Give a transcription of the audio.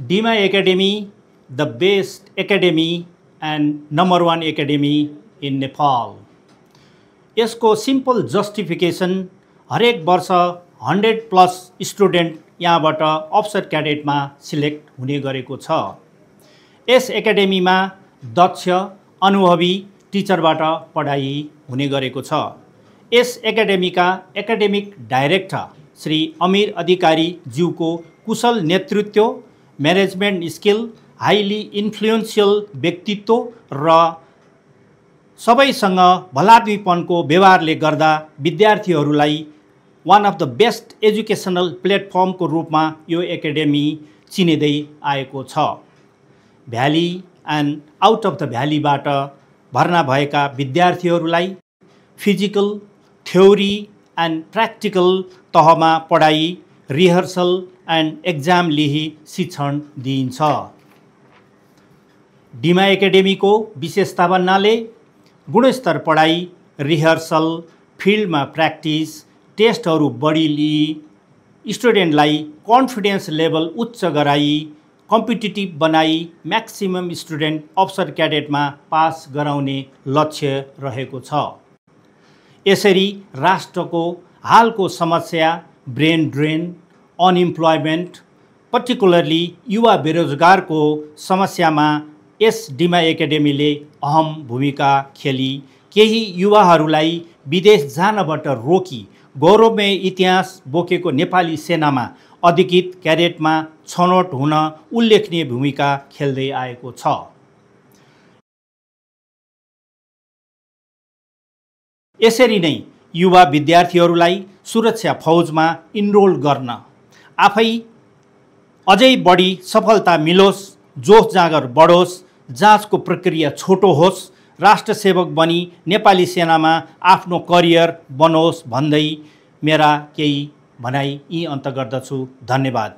Dima Academy, the best academy and #1 academy in Nepal. यसको simple justification हरेक वर्ष 100+ student यहाँबाट अफसर क्याडेटमा सिलेक्ट हुने गरेको छ। यस एकाडेमीमा दक्ष अनुभवी टिचरबाट पढाइ हुने गरेको छ। यस एकाडेमीका एकाडेमिक डाइरेक्टर श्री अमीर अधिकारी ज्यूको कुशल नेतृत्व, म्यानेजमेन्ट स्किल, हाइली इन्फ्लुएन्सियल व्यक्तित्व र सबैसँग भलाद्मीपनको व्यवहारले गर्दा विद्यार्थीहरूलाई one of the best educational प्लेटफर्मको रूपमा यो एकाडेमी चिनिँदै आएको छ। Valley and out of the भ्यालीबाट भर्ना भएका विद्यार्थीहरूलाई फिजिकल, थ्योरी एन्ड प्र्याक्टिकल तहमा पढाइ, रिहर्सल एन्ड एक्जाम लिई शिक्षण दिइन्छ। डिमा एकाडेमीको विशेषता भन्नाले गुणस्तर पढाइ, रिहर्सल, फिल्डमा प्र्याक्टिस, टेस्टहरू बढी लिई स्टुडेन्टलाई कन्फिडेन्स लेभल उच्च गराई, कम्पिटिटिभ बनाई म्याक्सिमम स्टुडेन्ट अफसर क्याडेटमा पास गराउने लक्ष्य रहेको छ। यसरी राष्ट्रको हालको समस्या ब्रेन ड्रेन, अनइम्प्लोइमेन्ट, पर्टिकुलरली युवा बेरोजगारको समस्यामा यस डिमा एकाडेमीले अहम भूमिका खेली केही युवाहरूलाई विदेश जानबाट रोकी गौरवमय इतिहास बोकेको नेपाली सेनामा अधिकृत क्याडेटमा छनौट हुन उल्लेखनीय भूमिका खेल्दै आएको छ। यसरी नै युवा विद्यार्थीहरूलाई सुरक्षा फौजमा इनरोल गर्न आफै अझै बढी सफलता मिलोस्, जोस जाँगर बढोस्, जाँचको प्रक्रिया छोटो होस्, राष्ट्रसेवक बनी नेपाली सेनामा आफ्नो करियर बनोस् भन्दै मेरा केही भनाइ यी अन्त गर्दछु। धन्यवाद।